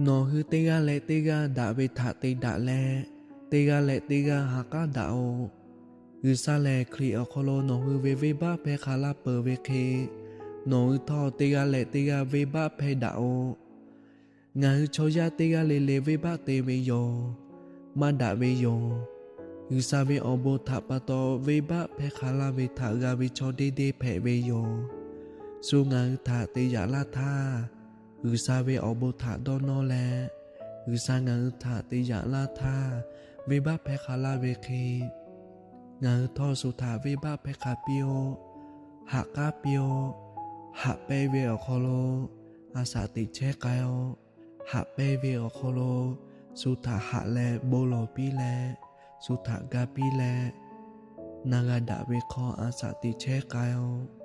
Nawˬ hui teˇ g'aˇ leh teˇ g'aˇ daꞈ ve htaꞈ te daꞈ leh, teˇ g'aˇ leh teˇ g'aˇ ha k'aˉ daꞈ-oꞈ. G'uiˬsha lehˬ Hkriꞈ awˬ hk'aw lo nawˬ hui ve venˇbaˆ hpehˇ hk'a laˇ peuˬ ve hk'e, nawˬ hui htawˇ teˇ g'aˇ leh teˇ g'aˇ venˇbaˆ hpehˇ daꞈ-oꞈ. Ngaˬ hui chaw yaˇ teˇ g'aˇ le le venˇbaˆ te ve yoˬ. Maˇ daꞈ ve yoˬ. G'uiˬsha ve awˬ bon htaꞈ pa taw venˇbaˆ hpehˇ hk'a laˇ ve htaꞈ g'a ve chaw deˇ deˇ hpehꞈ ve yoˬ. Shu ngaˬ hui htaꞈ te yaꞈ laˇ htaˇ, G'uiˬsha ve awˬ bon htaꞈ dawˇ nawˇ leh, G'uiˬsha ngaˬ hui htaꞈ te yaꞈ laˇ htaˇ, venˇbaˆ hpehˇ hk'a laˇ ve hk'e, ngaˬ hui htawˇ shu htaꞈ venˇbaˆ hpehˇ hk'a piˇ-oˆ. Haꞈ k'aˉ piˇ-oˆ. Haꞈ pehnˇ ve awˬ hk'aw lo a shaꞈ teꞈ chehˇ k'ai-oˆ. Haꞈ pehnˇ ve awˬ hk'aw lo shu htaꞈ haꞈ leh bon lawˬ piˇ leh, shu htaꞈ ga piˇ leh, na g'a daꞈ ve hk'aw a shaꞈ teꞈ chehˇ k'ai-oˆ.